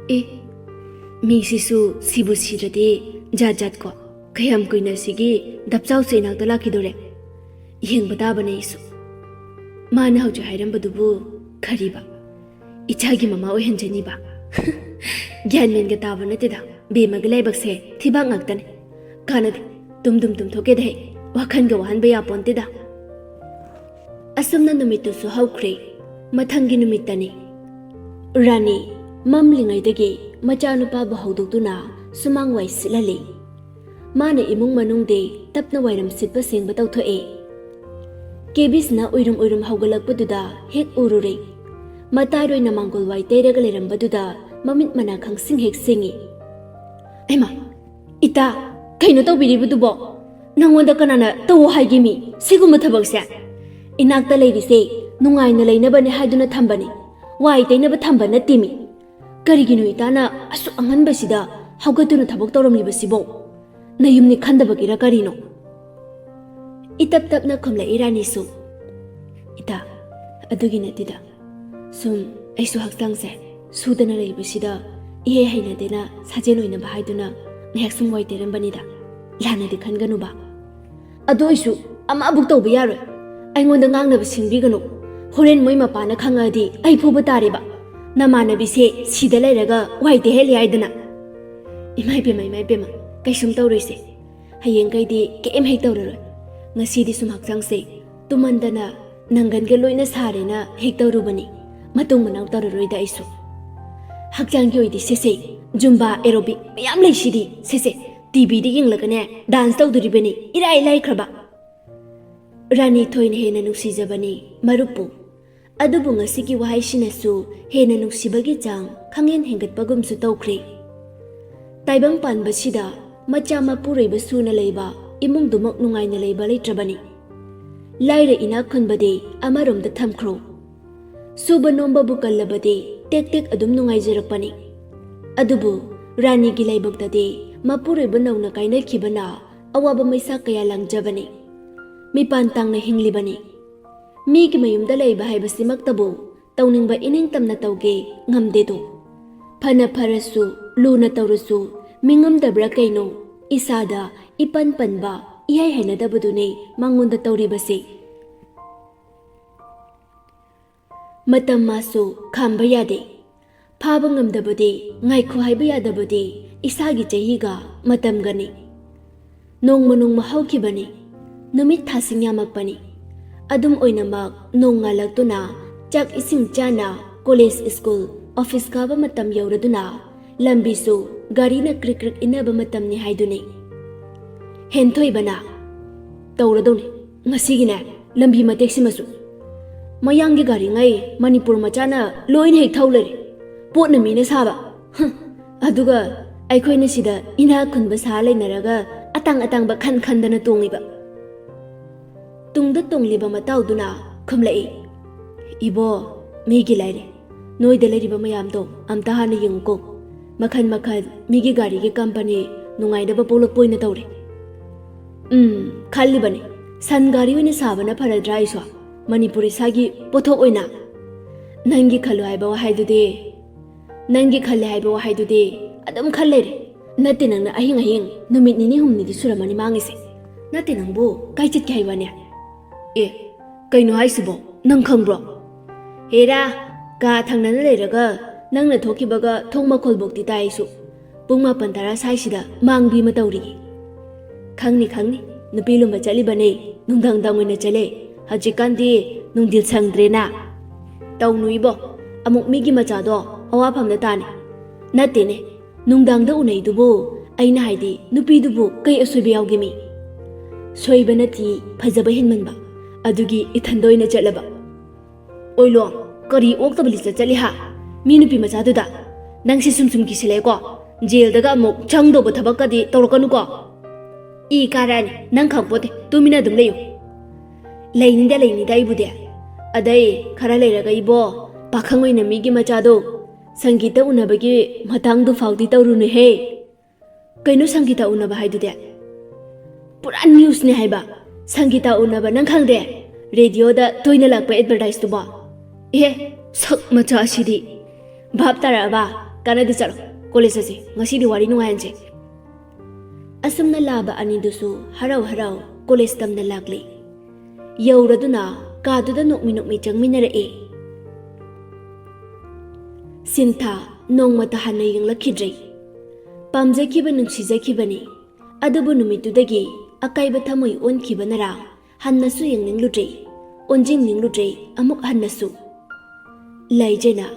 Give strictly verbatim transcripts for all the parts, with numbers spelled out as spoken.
ꯑꯦ, ꯃꯤꯁꯤꯁꯨ ꯁꯤꯕꯨ ꯁꯤꯔꯗꯤ ꯖꯥꯠ ꯖꯥꯠ ꯀꯣ꯫ ꯀꯌꯥꯝ ꯀꯨꯏꯅ ꯁꯤꯒꯤ ꯗꯞꯆꯥꯎꯁꯦ ꯏꯅꯥꯛꯇ ꯂꯥꯛꯈꯤꯗꯣꯔꯦ? ꯌꯦꯡꯕ ꯇꯥꯕꯅꯦ ꯑꯩꯁꯨ꯫ ꯃꯥꯅ ꯍꯧꯖꯤꯛ ꯍꯥꯏꯔꯝꯕꯗꯨꯕꯨ ꯀꯔꯤꯕ? ꯏꯆꯥꯒꯤ ꯃꯃꯥ ꯑꯣꯏꯍꯟꯖꯅꯤꯕ? ꯒ꯭ꯌꯥꯟ ꯃꯦꯟꯒ ꯇꯥꯕ ꯅꯠꯇꯦꯗ꯫ ꯕꯦꯝꯃꯒꯤ ꯂꯥꯏꯕꯛꯁꯦ ꯊꯤꯕꯥꯛ ꯉꯥꯛꯇꯅꯦ꯫ ꯀꯥꯟꯅꯗꯦ꯫ ꯇꯨꯝꯗꯨꯝ ꯇꯨꯝꯊꯣꯛꯀꯦꯗ ꯍꯦ꯫ ꯋꯥꯈꯟꯒ ꯋꯥꯍꯟꯕ ꯌꯥꯄꯣꯟꯇꯦꯗ꯫ ꯑꯁꯨꯝꯅ ꯅꯨꯃꯤꯠꯇꯨꯁꯨ ꯍꯧꯈ꯭ꯔꯦ꯫ ꯃꯊꯪꯒꯤ ꯅꯨꯃꯤꯠꯇꯅꯤ꯫ ꯔꯥꯅꯤ ꯃꯝꯂꯤꯉꯩꯗꯒꯤ ꯃꯆꯥꯅꯨꯄꯥꯕꯨ ꯍꯧꯗꯣꯛꯇꯨꯅ ꯁꯨꯃꯥꯡ ꯋꯥꯏ ꯁꯤꯠꯍꯜꯂꯤ꯫ ꯃꯥꯅ ꯏꯃꯨꯡ ꯃꯅꯨꯡꯗꯤ ꯇꯞꯅ ꯋꯥꯏꯔꯝ ꯁꯤꯠꯄ ꯁꯦꯡꯕ ꯇꯧꯊꯣꯛꯑꯦ꯫ ꯀꯦꯕꯤꯁꯅ ꯎꯏꯔꯨꯝ ꯎꯏꯔꯨꯝ ꯍꯧꯒꯠꯂꯛꯄꯗꯨꯗ ꯍꯦꯛ ꯎꯔꯨꯔꯦ꯫ ꯃꯇꯥꯔꯣꯏꯅ ꯃꯥꯡꯒꯣꯜ ꯋꯥꯏ ꯇꯩꯔꯒ ꯂꯩꯔꯝꯕꯗꯨꯗ ꯃꯃꯤꯠ ꯃꯅꯥ ꯈꯪꯁꯤꯡ ꯍꯦꯛ ꯁꯤꯡꯉꯤ꯫ "ꯑꯩꯃ, ꯏꯇꯥ, ꯀꯩꯅꯣ ꯇꯧꯕꯤꯔꯤꯕꯗꯨꯕꯣ? ꯅꯪꯉꯣꯟꯗ ꯀꯅꯥꯅ ꯇꯧ ꯍꯥꯏꯒꯦ ꯃꯤ? ꯁꯤꯒꯨꯝꯕ ꯊꯕꯛꯁꯦ? ꯏꯅꯥꯛꯇ ꯂꯩꯔꯤꯁꯦ ꯅꯨꯡꯉꯥꯏꯅ ꯂꯩꯅꯕꯅꯦ ꯍꯥꯏꯗꯨꯅ ꯊꯝꯕꯅꯤ꯫ ꯋꯥꯏ ꯇꯩꯅꯕ ꯊꯝꯕ ꯅꯠꯇꯦ ꯃꯤ꯫ ꯀꯔꯤꯒꯤꯅꯣ ꯏꯇꯥꯅ ꯑꯁꯨꯛ ꯑꯉꯟꯕꯁꯤꯗ ꯍꯧꯒꯠꯇꯨꯅ ꯊꯕꯛ ꯇꯧꯔꯝꯂꯤꯕꯁꯤꯕꯣ? ꯅꯌꯨꯝꯅꯤ ꯈꯟꯗꯕꯒꯤꯔ ꯀꯔꯤꯅꯣ?" ꯏꯇꯞ ꯇꯞꯅ ꯈꯨꯝꯂꯛꯏ ꯔꯥꯅꯤꯁꯨ꯫ "ꯏꯇꯥ, ꯑꯗꯨꯒꯤ ꯅꯠꯇꯦꯗ꯫ ꯁꯨꯝ ꯑꯩꯁꯨ ꯍꯛꯆꯥꯡꯁꯦ ꯁꯨꯗꯅ ꯂꯩꯕꯁꯤꯗ ꯏꯍꯩ ꯍꯩꯅꯗꯦꯅ ꯁꯥꯖꯦꯜ ꯑꯣꯏꯅꯕ ꯍꯥꯏꯗꯨꯅ ꯉꯥꯏꯍꯥꯛ ꯁꯨꯝ ꯋꯥꯏ ꯇꯩꯔꯝꯕꯅꯤꯗ꯫ ꯂꯥꯟꯅꯗꯤ ꯈꯟꯒꯅꯨꯕ꯫ ꯑꯗꯨ ꯑꯣꯏꯁꯨ ꯑꯃꯕꯨꯛ ꯇꯧꯕ ꯌꯥꯔꯣꯏ꯫ ꯑꯩꯉꯣꯟꯗ ꯉꯥꯡꯅꯕ ꯁꯤꯡꯕꯤꯒꯅꯨ꯫ ꯍꯣꯔꯦꯟ ꯃꯣꯏ ꯃꯄꯥꯅ ꯈꯪꯉꯛꯑꯗꯤ ꯑꯩ ꯐꯨꯕ ꯇꯥꯔꯦꯕ꯫ ꯅꯃꯥꯟꯅꯕꯤꯁꯦ ꯁꯤꯗ ꯂꯩꯔꯒ ꯋꯥꯏ ꯇꯩꯍꯜꯂꯤ ꯍꯥꯏꯗꯅ꯫ ꯏꯃꯥ ꯏꯕꯦꯝꯃ, ꯏꯃꯥ ꯏꯕꯦꯝꯃ, ꯀꯩꯁꯨꯝ ꯇꯧꯔꯣꯏꯁꯦ꯫ ꯍꯌꯦꯡꯈꯩꯗꯤ ꯀꯩꯝ ꯍꯦꯛ ꯇꯧꯔꯔꯣꯏ꯫ ꯉꯁꯤꯗꯤ ꯁꯨꯝ ꯍꯛꯆꯥꯡꯁꯦ ꯇꯨꯝꯃꯟꯗꯅ ꯅꯪꯒꯟꯒ ꯂꯣꯏꯅ ꯁꯥꯔꯦꯅ ꯍꯦꯛ ꯇꯧꯔꯨꯕꯅꯤ꯫ ꯃꯇꯨꯡ ꯃꯅꯥꯎ ꯇꯧꯔꯔꯣꯏꯗ ꯑꯩꯁꯨ꯫ ꯍꯛꯆꯥꯡꯒꯤ ꯑꯣꯏꯗꯤ ꯁꯦꯁꯦ, ꯖꯨꯝꯕꯥ ꯑꯦꯔꯣꯕꯤꯛ ꯃꯌꯥꯝ ꯂꯩꯁꯤꯗꯤ꯫ ꯁꯦꯁꯦ, ꯇꯤꯚꯤꯗ ꯌꯦꯡꯂꯒꯅꯦ ꯗꯥꯟꯁ ꯇꯧꯗꯣꯔꯤꯕꯅꯤ, ꯏꯔꯥꯏ ꯂꯥꯏꯈ꯭ꯔꯕ꯫" ꯔꯥꯅꯤ ꯊꯣꯏꯅ ꯍꯦꯟꯅ ꯅꯨꯡꯁꯤꯖꯕꯅꯤ ꯃꯔꯨꯞꯄꯨ꯫ ꯑꯗꯨꯕꯨ ꯉꯁꯤꯒꯤ ꯋꯥꯍꯩꯁꯤꯅꯁꯨ ꯍꯦꯟꯅ ꯅꯨꯡꯁꯤꯕꯒꯤ ꯆꯥꯡ ꯈꯪꯍꯦꯟ ꯍꯦꯟꯒꯠꯄꯒꯨꯝꯁꯨ ꯇꯧꯈ꯭ꯔꯦ꯫ ꯇꯥꯏꯕꯪ ꯄꯥꯟꯕꯁꯤꯗ ꯃꯆꯥ ꯃꯄꯨꯔꯣꯏꯕ ꯁꯨꯅ ꯂꯩꯕ ꯏꯃꯨꯡꯗꯨꯃꯛ ꯅꯨꯡꯉꯥꯏꯅ ꯂꯩꯕ ꯂꯩꯇ꯭ꯔꯕꯅꯤ꯫ ꯂꯥꯏꯔ ꯏꯅꯥꯛ ꯈꯨꯟꯕꯗꯤ ꯑꯃꯔꯣꯝꯗ ꯊꯝꯈ꯭ꯔꯣ꯫ ꯁꯨꯕ ꯅꯣꯝꯕꯕꯨ ꯀꯜꯂꯕꯗꯤ ꯇꯦꯛ ꯇꯦꯛ ꯑꯗꯨꯝ ꯅꯨꯡꯉꯥꯏꯖꯔꯛꯄꯅꯤ꯫ ꯑꯗꯨꯕꯨ ꯔꯥꯅꯤꯒꯤ ꯂꯥꯏꯕꯛꯇꯗꯤ ꯃꯄꯨꯔꯣꯏꯕ ꯅꯧꯅ ꯀꯥꯏꯅꯈꯤꯕꯅ ꯑꯋꯥꯕ ꯃꯩꯁꯥ ꯀꯌꯥ ꯂꯥꯡꯖꯕꯅꯤ꯫ ꯃꯤꯄꯥꯟ ꯇꯥꯡꯅ ꯍꯤꯡꯂꯤꯕꯅꯤ꯫ ꯃꯤꯒꯤ ꯃꯌꯨꯝꯗ ꯂꯩꯕ ꯍꯥꯏꯕꯁꯤꯃꯛꯇꯕꯨ ꯇꯧꯅꯤꯡꯕ ꯏꯅꯤꯡꯇꯝꯅ ꯇꯧꯒꯦ ꯉꯝꯗꯦꯗꯣ꯫ ꯐꯅ ꯐꯔꯁꯨ, ꯂꯨꯅ ꯇꯧꯔꯁꯨ, ꯃꯤꯉꯝꯗꯕ꯭ꯔꯥ ꯀꯩꯅꯣ, ꯏꯁꯥꯗ ꯏꯄꯟ ꯄꯟꯕ, ꯏꯍꯩ ꯍꯩꯅꯗꯕꯗꯨꯅꯦ ꯃꯉꯣꯟꯗ ꯇꯧꯔꯤꯕꯁꯦ꯫ ꯃꯇꯝ ꯃꯥꯁꯨ ꯈꯥꯝꯕ ꯌꯥꯗꯦ꯫ ꯐꯥꯕ ꯉꯝꯗꯕꯗꯤ, ꯉꯥꯏꯈꯣ ꯍꯥꯏꯕ ꯌꯥꯗꯕꯗꯤ ꯏꯁꯥꯒꯤ ꯆꯍꯤꯒ ꯃꯇꯝꯒꯅꯤ꯫ ꯅꯣꯡꯃ ꯅꯣꯡꯃ ꯍꯧꯈꯤꯕꯅꯤ꯫ ꯅꯨꯃꯤꯠ ꯊꯥꯁꯤꯡ ꯌꯥꯝꯃꯛꯄꯅꯤ꯫ ꯑꯗꯨꯝ ꯑꯣꯏꯅꯃꯛ ꯅꯣꯡ ꯉꯥꯜꯂꯛꯇꯨꯅ ꯆꯥꯛ ꯏꯁꯤꯡ ꯆꯥꯅ ꯀꯣꯂꯦꯖ, ꯁ꯭ꯀꯨꯜ, ꯑꯣꯐꯤꯁ ꯀꯥꯕ ꯃꯇꯝ ꯌꯧꯔꯗꯨꯅ ꯂꯝꯕꯤꯁꯨ ꯒꯥꯔꯤꯅ ꯀ꯭ꯔꯤꯛ ꯀ꯭ꯔꯤꯛ ꯏꯟꯅꯕ ꯃꯇꯝꯅꯤ ꯍꯥꯏꯗꯨꯅꯤ꯫ ꯍꯦꯟꯊꯣꯏꯕꯅ, "ꯇꯧꯔꯗꯧꯅꯤ ꯉꯁꯤꯒꯤꯅꯦ ꯂꯝꯕꯤ ꯃꯇꯦꯛꯁꯤꯃꯁꯨ꯫ ꯃꯌꯥꯡꯒꯤ ꯒꯥꯔꯤꯉꯩ ꯃꯅꯤꯄꯨꯔ ꯃꯆꯥꯅ ꯂꯣꯏꯅ ꯍꯦꯛ ꯊꯧ ꯂꯩꯔꯦ꯫ ꯄꯣꯠꯅ ꯃꯤꯅ ꯁꯥꯕ꯫ ꯍꯝ, ꯑꯗꯨꯒ ꯑꯩꯈꯣꯏꯅ ꯁꯤꯗ ꯏꯅꯥꯛ ꯈꯨꯟꯕ ꯁꯥ ꯂꯩꯅꯔꯒ ꯑꯇꯥꯡ ꯑꯇꯥꯡꯕ ꯈꯟ ꯈꯟꯗꯅ ꯇꯣꯡꯉꯤꯕ"꯫ ꯇꯨꯡꯗ ꯇꯣꯡꯂꯤꯕ ꯃꯇꯥꯎꯗꯨꯅ ꯈꯨꯝꯂꯛꯏ, "ꯏꯕꯣ, ꯃꯤꯒꯤ ꯂꯥꯏꯔꯦ꯫ ꯅꯣꯏꯗ ꯂꯩꯔꯤꯕ ꯃꯌꯥꯝꯗꯣ ꯑꯝꯇ ꯍꯥꯟꯅ ꯌꯦꯡꯉꯨꯀꯣ꯫ ꯃꯈꯜ ꯃꯈꯜ ꯃꯤꯒꯤ ꯒꯥꯔꯤꯒꯤ ꯀꯝꯄꯅꯤ ꯅꯨꯡꯉꯥꯏꯅꯕ ꯄꯣꯛꯂꯛꯄ ꯑꯣꯏꯅ ꯇꯧꯔꯦ꯫ ꯎꯝ, ꯈꯜꯂꯤꯕꯅꯤ, ꯁꯟ ꯒꯥꯔꯤ ꯑꯣꯏꯅ ꯁꯥꯕꯅ ꯐꯔꯗ꯭ꯔꯥ ꯑꯩꯁꯨ? ꯃꯅꯤꯄꯨꯔ ꯏꯁꯥꯒꯤ ꯄꯣꯠꯊꯣꯛ ꯑꯣꯏꯅ"꯫ ꯅꯪꯒꯤ ꯈꯜꯂꯨ ꯍꯥꯏꯕ ꯋꯥꯍꯩꯗꯨꯗꯤ, ꯅꯪꯒꯤ ꯈꯜꯂꯦ ꯍꯥꯏꯕ ꯋꯥꯍꯩꯗꯨꯗꯤ ꯑꯗꯨꯝ ꯈꯜ ꯂꯩꯔꯦ꯫ ꯅꯠꯇꯦ, ꯅꯪꯅ ꯑꯍꯤꯡ ꯑꯍꯤꯡ ꯅꯨꯃꯤꯠ ꯅꯤꯅꯤ ꯍꯨꯝꯅꯤꯗꯤ ꯁꯨꯔꯝꯃꯅꯤ ꯃꯥꯡꯉꯤꯁꯦ꯫ ꯅꯠꯇꯦ, ꯅꯪꯕꯨ ꯀꯥꯏ ꯆꯠꯀꯦ ꯍꯥꯏꯕꯅꯦ? ꯑꯦ, ꯀꯩꯅꯣ ꯍꯥꯏꯁꯤꯕꯣ? ꯅꯪ ꯈꯪꯕ꯭ꯔꯣ? ꯍꯦꯔꯥ, ꯀꯥ ꯊꯪꯅꯅ ꯂꯩꯔꯒ ꯅꯪꯅ ꯊꯣꯛꯈꯤꯕꯒ ꯊꯣꯡ ꯃꯈꯣꯜꯕꯣꯛꯇꯤ ꯇꯥꯏ ꯑꯩꯁꯨ꯫ ꯄꯨꯡ ꯃꯥꯄꯟ ꯇꯔꯥ ꯁ꯭ꯋꯥꯏꯁꯤꯗ ꯃꯥꯡꯕꯤ ꯑꯃ ꯇꯧꯔꯤ꯫ ꯈꯪꯅꯤ, ꯈꯪꯅꯤ, ꯅꯨꯄꯤ ꯂꯨꯝꯕ ꯆꯠꯂꯤꯕꯅꯦ, ꯅꯨꯡꯗꯥꯡꯗꯥꯡ ꯑꯣꯏꯅ ꯆꯠꯂꯦ꯫ ꯍꯧꯖꯤꯛꯀꯥꯟꯗꯤ ꯅꯨꯡꯗꯤꯜ ꯁꯪꯗ꯭ꯔꯦꯅ꯫ ꯇꯧꯅꯨ ꯏꯕꯣ, ꯑꯃꯨꯛ ꯃꯤꯒꯤ ꯃꯆꯥꯗꯣ ꯑꯋꯥꯐꯝꯗ ꯇꯥꯅꯤ꯫ ꯅꯠꯇꯦꯅꯦ, ꯅꯨꯡꯗꯥꯡꯗ ꯎꯅꯩꯗꯨꯕꯨ, ꯑꯩꯅ ꯍꯥꯏꯗꯤ ꯅꯨꯄꯤꯗꯨꯕꯨ ꯀꯩ ꯑꯁꯣꯏꯕ ꯌꯥꯎꯒꯦ ꯃꯤ? ꯁꯣꯏꯕ ꯅꯠꯇꯤ, ꯐꯖꯕ ꯍꯦꯟꯃꯟꯕ꯫ ꯑꯗꯨꯒꯤ ꯏꯊꯟꯗ ꯑꯣꯏꯅ ꯆꯠꯂꯕ꯫ ꯑꯣꯏꯂꯣ, ꯀꯔꯤ ꯑꯣꯛꯇꯕ ꯂꯤꯆꯠ ꯆꯠꯂꯤ ꯍꯥ? ꯃꯤ ꯅꯨꯄꯤ ꯃꯆꯥꯗꯨꯗ? ꯅꯪꯁꯤ ꯁꯨꯝ ꯁꯨꯝ ꯀꯤꯁꯤꯜꯂꯛꯑꯦꯀꯣ꯫ ꯖꯦꯜꯗꯒ ꯑꯃꯨꯛ ꯆꯪꯗꯧꯕ ꯊꯕꯛꯀꯗꯤ ꯇꯧꯔꯛꯀꯅꯨꯀꯣ꯫ ꯏ ꯀꯥꯔꯛꯑꯅꯤ, ꯅꯪ ꯈꯪꯄꯣꯠꯇꯦ, ꯇꯨꯃꯤꯟꯅ ꯑꯗꯨꯝ ꯂꯩꯌꯨ꯫ ꯂꯩꯅꯤꯗ, ꯂꯩꯅꯤꯗ ꯑꯩꯕꯨꯗꯤ꯫ ꯑꯗꯩ ꯈꯔ ꯂꯩꯔꯒ ꯏꯕꯣ, ꯄꯥꯈꯪ ꯑꯣꯏꯅ ꯃꯤꯒꯤ ꯃꯆꯥꯗꯣ ꯁꯪꯒꯤꯠꯇ ꯎꯅꯕꯒꯤ ꯃꯇꯥꯡꯗꯨ ꯐꯥꯎꯗꯤ ꯇꯧꯔꯨꯅꯨꯍꯦ꯫ ꯀꯩꯅꯣ ꯁꯪꯒꯤꯇ ꯎꯅꯕ ꯍꯥꯏꯗꯨꯗꯤ? ꯄꯨꯔꯥ ꯅ꯭ꯌꯨꯁꯅꯦ ꯍꯥꯏꯕ꯫ ꯁꯪꯒꯤꯇ ꯎꯅꯕ ꯅꯪ ꯈꯪꯗꯦ? ꯔꯦꯗꯤꯑꯣꯗ ꯇꯣꯏꯅ ꯂꯥꯛꯄ ꯑꯦꯗꯚꯔꯇꯥꯏꯖꯇꯨꯕꯣ? ꯑꯦ, ꯁꯛ ꯃꯆꯥ ꯑꯁꯤꯗꯤ꯫ ꯚꯥꯞ ꯇꯥꯔꯛꯑꯕ? ꯀꯥꯟꯅꯗꯦ, ꯆꯠꯂꯣ, ꯀꯣꯂꯦꯖ ꯆꯠꯁꯤ, ꯉꯁꯤꯗꯤ ꯋꯥꯔꯤ ꯅꯨꯡꯉꯥꯏꯍꯟꯁꯦ꯫ ꯑꯁꯨꯝꯅ ꯂꯥꯕ ꯑꯅꯤꯗꯨꯁꯨ ꯍꯔꯥꯎ ꯍꯔꯥꯎ ꯀꯣꯂꯦꯖ ꯇꯝꯅ ꯂꯥꯛꯂꯤ꯫ ꯌꯧꯔꯗꯨꯅ ꯀꯥꯗꯨꯗ ꯅꯣꯛꯃꯤ ꯅꯣꯛꯃꯤ ꯆꯪꯃꯤꯟꯅꯔꯛꯑꯦ꯫ ꯁꯤꯟꯊꯥ ꯅꯣꯡꯃꯇ ꯍꯟꯅ ꯌꯦꯡꯂꯛꯈꯤꯗ꯭ꯔꯦ꯫ ꯄꯥꯝꯖꯈꯤꯕ ꯅꯨꯡꯁꯤꯖꯈꯤꯕꯅꯤ꯫ ꯑꯗꯨꯕꯨ ꯅꯨꯃꯤꯠꯇꯨꯗꯒꯤ ꯑꯀꯥꯏꯕ ꯊꯃꯣꯏ ꯑꯣꯟꯈꯤꯕꯅꯔꯥ ꯍꯟꯅꯁꯨ ꯌꯦꯡꯅꯤꯡꯂꯨꯗ꯭ꯔꯦ, ꯑꯣꯟꯁꯤꯟꯅꯤꯡꯂꯨꯗ꯭ꯔꯦ ꯑꯃꯨꯛ ꯍꯟꯅꯁꯨ꯫ ꯂꯥꯏꯖꯅ,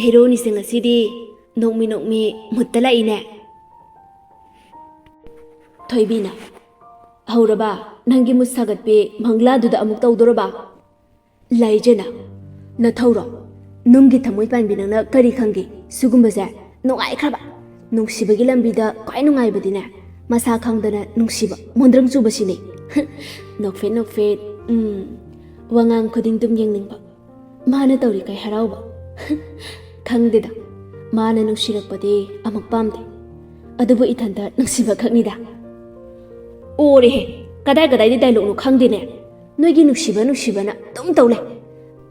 "ꯍꯦꯔꯣꯅꯤꯁꯦ ꯉꯁꯤꯗꯤ ꯅꯣꯛꯃꯤ ꯅꯣꯛꯃꯤ ꯃꯨꯠꯇ ꯂꯥꯛꯏꯅꯦ"꯫ ꯊꯣꯏꯕꯤꯅ, "ꯍꯧꯔꯕ ꯅꯪꯒꯤ ꯃꯨꯠ ꯁꯥꯒꯠꯄꯤ ꯃꯪꯂꯥꯗꯨꯗ ꯑꯃꯨꯛ ꯇꯧꯗꯣꯔꯕ?" ꯂꯥꯏꯖꯅ, "ꯅꯊꯧꯔꯣ? ꯅꯨꯡꯒꯤ ꯊꯃꯣꯏ ꯄꯥꯟꯕꯤ ꯅꯪꯅ ꯀꯔꯤ ꯈꯪꯒꯦ? ꯁꯤꯒꯨꯝꯕꯁꯦ ꯅꯨꯡꯉꯥꯏꯈ꯭ꯔꯕ? ꯅꯨꯡꯁꯤꯕꯒꯤ ꯂꯝꯕꯤꯗ ꯈ꯭ꯋꯥꯏ ꯅꯨꯡꯉꯥꯏꯕꯗꯤꯅꯦ, ꯃꯁꯥ ꯈꯪꯗꯅ ꯅꯨꯡꯁꯤꯕ, ꯃꯣꯟꯗ꯭ꯔꯪ ꯆꯨꯕꯁꯤꯅꯦ"꯫ ꯅꯣꯛꯐꯦꯠ ꯅꯣꯛꯐꯦꯠ, ꯎꯝ, ꯋꯥꯉꯥꯡ ꯈꯨꯗꯤꯡ ꯑꯗꯨꯝ ꯌꯦꯡꯅꯤꯡꯕ꯫ ꯃꯥꯅ ꯇꯧꯔꯤ ꯀꯩ ꯍꯔꯥꯎꯕ? ꯈꯪꯗꯦꯗ, ꯃꯥꯅ ꯅꯨꯡꯁꯤꯔꯛꯄꯗꯤ ꯑꯃꯨꯛ ꯄꯥꯝꯗꯦ꯫ ꯑꯗꯨꯕꯨ ꯏꯊꯟꯇ ꯅꯨꯡꯁꯤꯕ ꯈꯛꯅꯤꯗ꯫ ꯑꯣꯔꯦꯍꯦ, ꯀꯗꯥꯏ ꯀꯗꯥꯏꯗꯤ ꯗꯥꯏꯂꯣꯛꯅꯣ ꯈꯪꯗꯦꯅꯦ꯫ ꯅꯣꯏꯒꯤ ꯅꯨꯡꯁꯤꯕ ꯅꯨꯡꯁꯤꯕꯅ ꯑꯗꯨꯝ ꯇꯧ ꯂꯩ꯫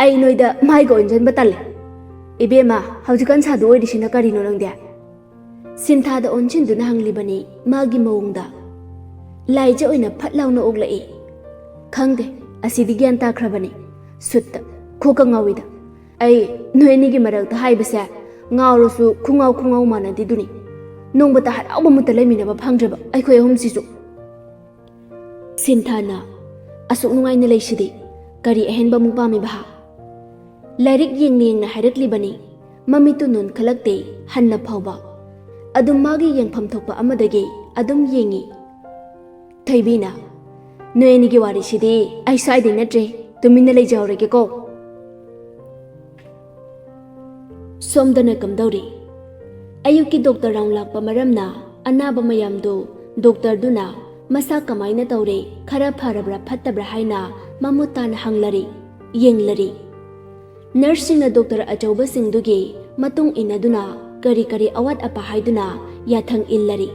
ꯑꯩ ꯅꯣꯏꯗ ꯃꯥꯏꯒ ꯑꯣꯟꯁꯤꯟꯕ ꯇꯜꯂꯦ꯫ ꯏꯕꯦꯝꯃ, ꯍꯧꯖꯤꯛꯀꯥꯟ ꯁꯥꯗꯨ ꯑꯣꯏꯔꯤꯁꯤꯅ ꯀꯔꯤꯅꯣ ꯅꯪꯗꯤ? ꯁꯤꯟꯊꯥꯗ ꯑꯣꯟꯁꯤꯟꯗꯨꯅ ꯍꯪꯂꯤꯕꯅꯤ ꯃꯥꯒꯤ ꯃꯑꯣꯡꯗ꯫ ꯂꯥꯏꯖ ꯑꯣꯏꯅ ꯐꯠ ꯂꯥꯎꯅ ꯑꯣꯛꯂꯛꯏ꯫ ꯈꯪꯗꯦ, ꯑꯁꯤꯗꯤ ꯒ꯭ꯌꯥꯟ ꯇꯥꯈ꯭ꯔꯕꯅꯤ꯫ ꯁꯨꯠꯇ ꯈꯣꯛꯀ ꯉꯥꯎꯏꯗ꯫ ꯑꯩ ꯅꯣꯏ ꯑꯅꯤꯒꯤ ꯃꯔꯛꯇ ꯍꯥꯏꯕꯁꯦ ꯉꯥꯎꯔꯁꯨ ꯈꯨꯉꯥꯎ ꯈꯨꯉꯥꯎ ꯃꯥꯟꯅꯗꯦꯗꯨꯅꯤ꯫ ꯅꯣꯡꯃꯇ ꯍꯔꯥꯎꯕ ꯃꯨꯠꯇ ꯂꯩꯃꯤꯟꯅꯕ ꯐꯪꯗ꯭ꯔꯦꯕ ꯑꯩꯈꯣꯏ ꯑꯍꯨꯝꯁꯤꯁꯨ꯫ ꯁꯤꯟꯊꯥꯅ, "ꯑꯁꯨꯛ ꯅꯨꯡꯉꯥꯏꯅ ꯂꯩꯁꯤꯗꯤ ꯀꯔꯤ ꯑꯍꯦꯟꯕ ꯑꯃꯨꯛ ꯄꯥꯝꯃꯤꯕ ꯍꯥ?" ꯂꯥꯏꯔꯤꯛ ꯌꯦꯡꯅ ꯌꯦꯡꯅ ꯍꯥꯏꯔꯛꯂꯤꯕꯅꯤ꯫ ꯃꯃꯤꯠꯇꯨ ꯅꯣꯟꯈꯠꯂꯛꯇꯦ, ꯍꯟꯅ ꯐꯥꯎꯕ꯫ ꯑꯗꯨꯝ ꯃꯥꯒꯤ ꯌꯦꯡꯐꯝ ꯊꯣꯛꯄ ꯑꯃꯗꯒꯤ ꯑꯗꯨꯝ ꯌꯦꯡꯉꯤ꯫ ꯊꯣꯏꯕꯤꯅ, "ꯅꯣꯏ ꯑꯅꯤꯒꯤ ꯋꯥꯔꯤꯁꯤꯗꯤ ꯑꯩ ꯁ꯭ꯋꯥꯏꯗꯩ ꯅꯠꯇ꯭ꯔꯦ, ꯇꯨꯃꯤꯟꯅ ꯂꯩꯖꯍꯧꯔꯒꯦꯀꯣ"꯫ ꯁꯣꯝꯗꯅ ꯀꯝꯗꯧꯔꯤ? ꯑꯌꯨꯛꯀꯤ ꯗꯣꯛꯇꯔ ꯔꯥꯎꯟ ꯂꯥꯛꯄ ꯃꯔꯝꯅ ꯑꯅꯥꯕ ꯃꯌꯥꯝꯗꯨ ꯗꯣꯛꯇꯔꯗꯨꯅ ꯃꯁꯥ ꯀꯃꯥꯏꯅ ꯇꯧꯔꯦ, ꯈꯔ ꯐꯔꯕ꯭ꯔꯥ ꯐꯠꯇꯕ꯭ꯔꯥ ꯍꯥꯏꯅ ꯃꯃꯨꯠ ꯇꯥꯅ ꯍꯪꯂꯔꯤ, ꯌꯦꯡꯂꯔꯤ꯫ ꯅꯔꯁꯁꯤꯡꯅ ꯗꯣꯛꯇꯔ ꯑꯆꯧꯕꯁꯤꯡꯗꯨꯒꯤ ꯃꯇꯨꯡ ꯏꯟꯅꯗꯨꯅ ꯀꯔꯤ ꯀꯔꯤ ꯑꯋꯥꯠ ꯑꯄꯥ ꯍꯥꯏꯗꯨꯅ ꯌꯥꯊꯪ ꯏꯜꯂꯔꯤ꯫